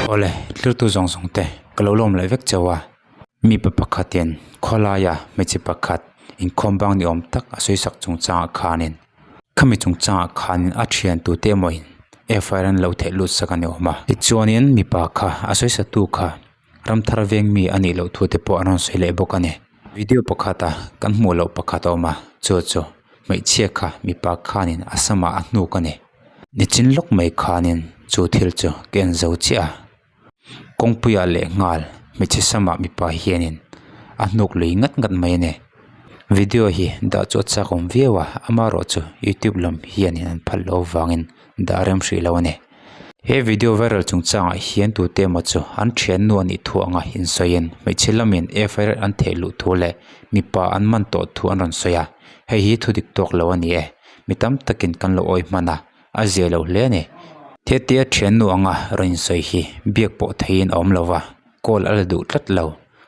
Awle, tlirtu zawng zawng te ka lo lawm leh vek chauh a. Mipa pakhatin khawlaia hmeichhe pakhat inkhawm bang ni awm tak a sawi sak chungchangah khanin khami chungchangah khanin a thian tute emawin FIR an lo theih lut sak a ni awm a. Tichuanin mipa kha a sawi satu kha ramthar veng mi a nih loh thu te pawh an rawn sawi leh bawk a ni. Video pakhata kan hmuh loh pakhat a awm a, chu chu hmeichhia kha mipa khanin a samah a hnuk a ni. Nichin lawk mai khanin chu thil chu ka en zo chiah a, kawngpuiah leh nghal hmeichhe samah mipa hianin a hnuk lui ngat ngat mai a ni. Video hi dah chu a chak awm viau a, amaherawh chu youtube lam hianin an phal loh avangin dah rem hrih lo a ni. He video viral chungchangah hian tute emaw chu an thiannu a nih thu anga insawiin hmeichhe lamin FIR an theih luh thu leh mipa an man tawh thu an rawn sawi a, hei hi thu dik tawk lo a ni e. Mi tam takin kan lo awih hman a, a zia lo hle a ni. Hetia thiannu anga rawn insawi hi biak pawh theihin a awm lo va, call a la duh tlat lo.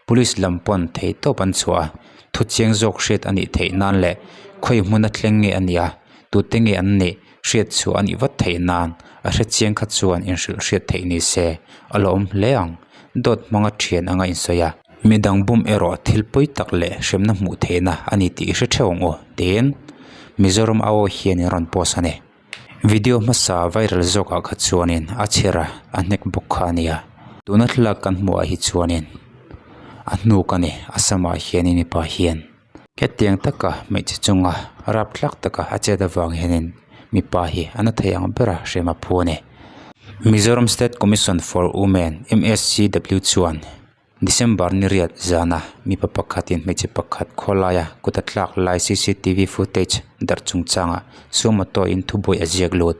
Police lam pawn thei tawp an chhuah a, thu chiang zawk hriat a nih theih nan leh khawi hmun a thleng nge a nia, tute nge an nih hriat chhuah a nih vat theih nan a hre chiang kha chuan inhrilh hriat theih ni se a la awm hle ang. Dawt hmanga thian anga insawi a. Midang bum erawh thil pawi tak leh hremna hmuh theihna a ni tih i hre theuh ang u tiin Mizoram a aw hian in rawn post a ni. Video hmasa viral zawkah kha chuanin a chher a, a hnek bawk kha a nia. Tuna thlalak kan hmuh ah hi chuanin a hnuk a ni, a samah hianin mipa hian hetiang taka hmeichhe chunga rapthlak taka a chet avang hianin mipa hi a na thei ang bera hrem a phu a ni. Mizoram State Commission for Women, MSCW, chuan December ni riat zana mipa pakhatin hmeichhe pakhat khawlaia kut a tlak lai cctv footage darh chungchangah sumoto in thubuai a ziak lut.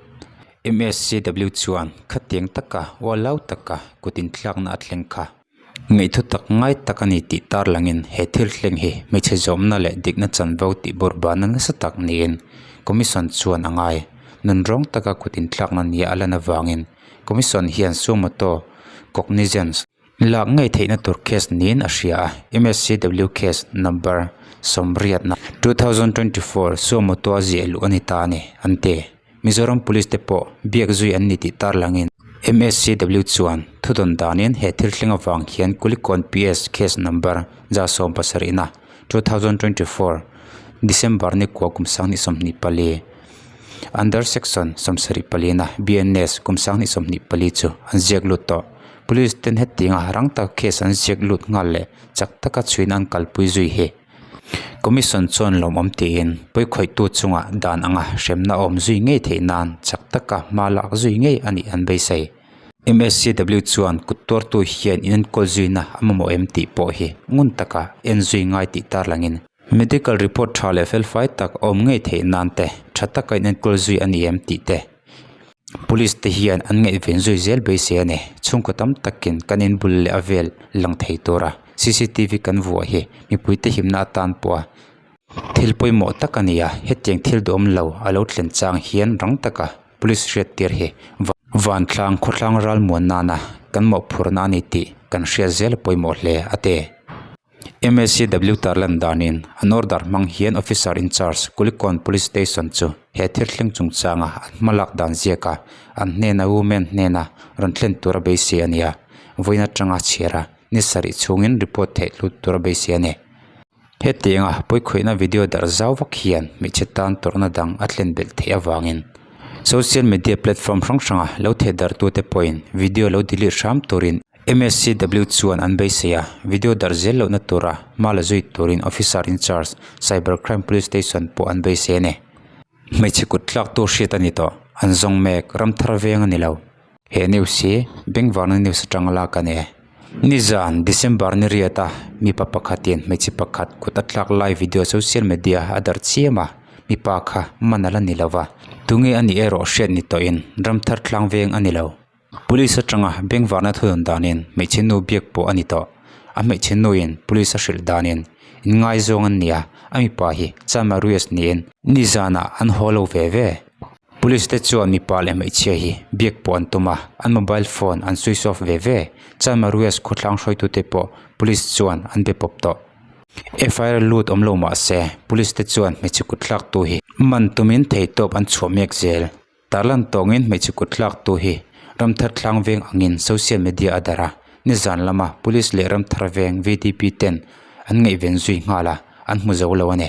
MSCW chuan khatiang taka ualau taka kut intlakna a thleng kha. Ngaihthu tak ngai tak a ni tih tarlangin he thil thleng hi hmeichhe zawmna leh dikna chanvo tih bawrhbana nasa tak niin Commission chuan a ngai. Nunrawng taka kut intlakna nia a lan avangin Commission hian sumoto cognizance Lak ngei theihna tur case niin a hria a, MSCW case number sawmriatna, 2024 suamoto a ziah luh a ni ta a ni, an ti. Mizoram Police te pawh biak zui an ni tih tarlangin MSCW chuan thudawn danin he thil thleng avang hian Kulikawn PS case number 170-na, 2024 December ni kua kum 2024, Under section 74-na BNS kum 2024 chu an ziak lut tawh. Police ten hetianga rang taka case an ziak lut nghal leh chak taka chhuina an kalpui zui hi Commission chuan lawmawm tiin pawikhawihtu chungah dan anga hremna awm zui ngei theih nan chak taka hma lak zui ngei a nih an beisei. MSCW chuan kut tuartu hian in enkawl zuina a mamawh em tih pawh hi ngun taka en zui ngai tih tarlangin medical report tha leh felfai tak a awm ngei theih nan te tha taka in enkawl zui a ni em tih te Police te hian an ngaihven zui zel beisei a ni. Chhungkaw tam takin kan in bul leh a vel lang thei tura cctv kan vuah hi mipui te himna atan pawh a thil pawimawh tak a ni a, hetiang thil duhawm lo a lo thlen chang hian rang taka police hriat tir hi vantlang khawthlang ralmuan nana kan mawhphurhna a ni tih kan hriat zel a pawimawh hle a ti. MSCW tarlan danin an order hmang hian Officer in Charge Kulikawn Police Station chu he thil thleng chungchanga an hmalak dan ziaka an hnena women hnena rawn thlen tura beisei a ni a, vawiin atanga chhiar a, ni sarih chhungin report theih hlut tura beisei a ni. Hetianga pawikhawihna video darh zau vak hian hmeichhe tan tawrhna dang a thlen belh theih avangin social media platform hrang hranga lo theh darhtute pawhin video lo delete hram turin MSCW chuan an beisei a, video darh zel lohna tura hma la zui turin Officer in Charge, Cyber Crime Police Station pawh an beisei a ni. Hmeichhe kut tlaktu hriat a ni tawh, an zawng mek, ram thar veng a ni lo. He news hi Bengvarna news atanga lak a ni. Nizan, December ni riata mipa pakhatin hmeichhe pakhat kut a tlak lai video social media a darh chiam a, mipa kha man a la ni lova, tunge a nih erawh hriat ni tawhin ram thar tlang veng a ni lo. Police atanga bengvarna thudawn danin hmeichhe nu biak pawh a ni tawh. A hmeichhe nuin police a hrilh danin inngaizawng an ni a, a mipa hi Chanmarius niin nizanah an haw lo ve ve. Police te chuan mipa leh hmeichhia hi biak pawh an tum a, an mobile phone an switch off ve ve. Chanmarius khawthlang hruaitute pawh police chuan an be pawp tawh. FIR lut awm lo mah se police te chuan hmeichhe kutthlaktu hi man tumin theihtawp an chhuah mek zel. Tarlan tawngin hmeichhe kut tlaktu hi Ramthar tlang veng angin social media a darh a, nizan lama Police leh Ramthar veng VDP ten an ngaihven zui nghal a, an hmu zo lo a ni.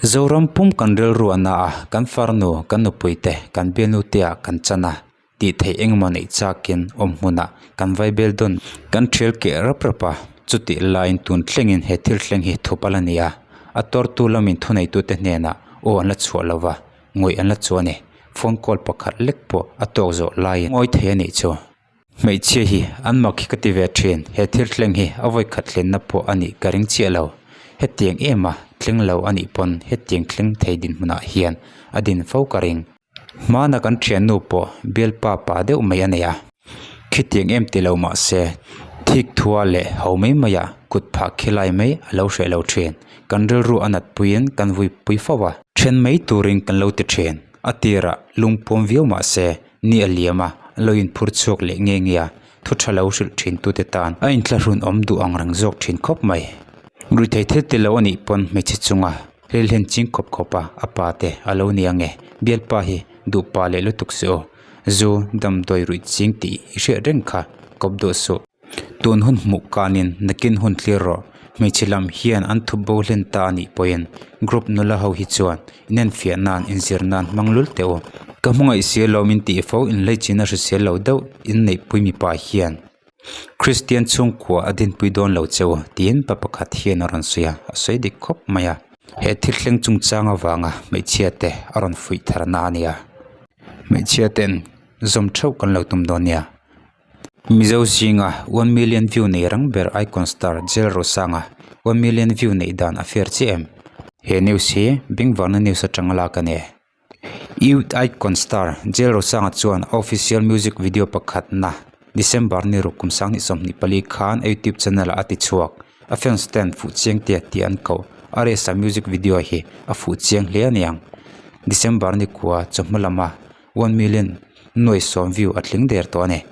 Zoram pum kan rilru a na a, kan farnu, kan nupui te, kan bialnu te ah kan chan a, tih theih engemaw neih chakin awm hmunah kan vaibel dawn kan thial keh rap rap a, chutih laiin tun thlengin he thil thleng hi thup a la ni a, a tuartu lamin thuneitute hnenah aw an la chhuah lo va, ngawih an la chu a ni, phone call pakhat lek pawh a tawk zawh laiin ngawi thei a nih chu. Hmeichhia hi an mak hi ka ti ve thin, he thil thleng hi a vawikhat thlenna pawh a nih ka ring chiah lo, hetiang em a thleng lo a nih pawn hetiang thleng thei dinhmunah hian a din fo ka ring. Hmana kan thiannu pawh bialpa pa deuh mai a nei a, khitiang em ti lo mah se thik thua leh ho mai maiah kut phah khilai mai a lo hreh lo thin, kan rilru a nat puiin kan vui pui fo a. Then mai turin kan lo ti thin, a tirah lungpuam viau mah se ni a liam a, an lo inphur chhuak leh nge nge a, thu tha lo hrilh thin tute tan a inthlahrun awm duh ang reng zawk thin khawp mai. Ruithei thil ti lo a nih pawn hmeichhe chunga rilhen ching khawp khawp a, a pa te a lo ni ang e, bialpa hi duh pa leh lutuk suh aw, zu damdawi ruih ching tih i hriat reng kha kawp duh suh. Tun hun hmuh kanin nakin hun thlir rawh, hmeichhe lam hian an thup bo hlen ta a nih pawhin group nula ho hi chuan inenfiah nan inzir nan hmang lul teh u. Ka hmangaih si lo min tih fo inleichina hrisel lo deuh inneihpui mipa hian Kristian chhungkua a dinpui dawn lo che u tiin pa pakhat hian a rawn sawi a, a sawi dik khawp mai a. He thil thleng chungchang avanga hmeichhia te a rawn fuih tharna a nia. Hmeichhia ten zawm theuh kan lo tum dawn nia. Mizo zinga one million view nei rang ber Icon star Jel Rosanga one million view neih dan a fair chiah em? He news hi Bengvarna news atanga lak a ni. Youth Icon star Jel Rosanga chuan a official music video pakhatna December ni ruk kum 2024 khan a YouTube channel ah a ti chhuak. A fans ten fuh chiang tia tih an koh. A resa music video hi a fuh chiang hle a niang. December ni kua chawhma lama One million nuai sawm view a tling der tawh a ni.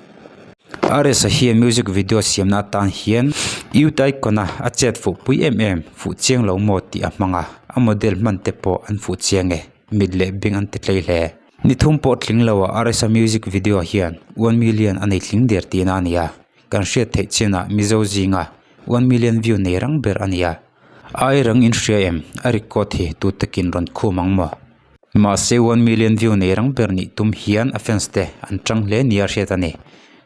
RS-a hian music video siamna atan hian Youth Icon-a a chet fuh pui em em, fuh chiang lo maw tih a hmang a, a model hman te pawh an fuh chiang e, mit leh beng an ti tlei hle. Ni thum pawh tling lo ah RS-a music video hian one million a nei tling der tihna a ni a, kan hriat theih chinah Mizo zinga one million view nei rang ber a ni a. Ai rang in hria em? A record hi tu takin rawn khum ang maw? Mahse one million view nei rang ber nih tum hian a fans te an tang hle nia hriat a ni.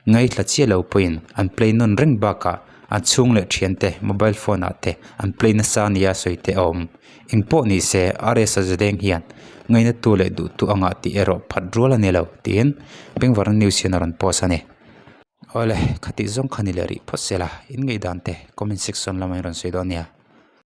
Ngaithla chiah lo pawhin an play nawn reng bakah an chhung leh thian te mobile phone ah te an play nasa nia sawi te a awm. Engpawh ni se RS a zadeng hian ngainatu leh duhtu anga tih erawh phat rual a ni lo tiin Bengvarna News hian a rawn post a ni. Awle khatih zawng kha ni leh rih phawt se la in ngaihdan te comment section lamah in rawn sawi dawn nia.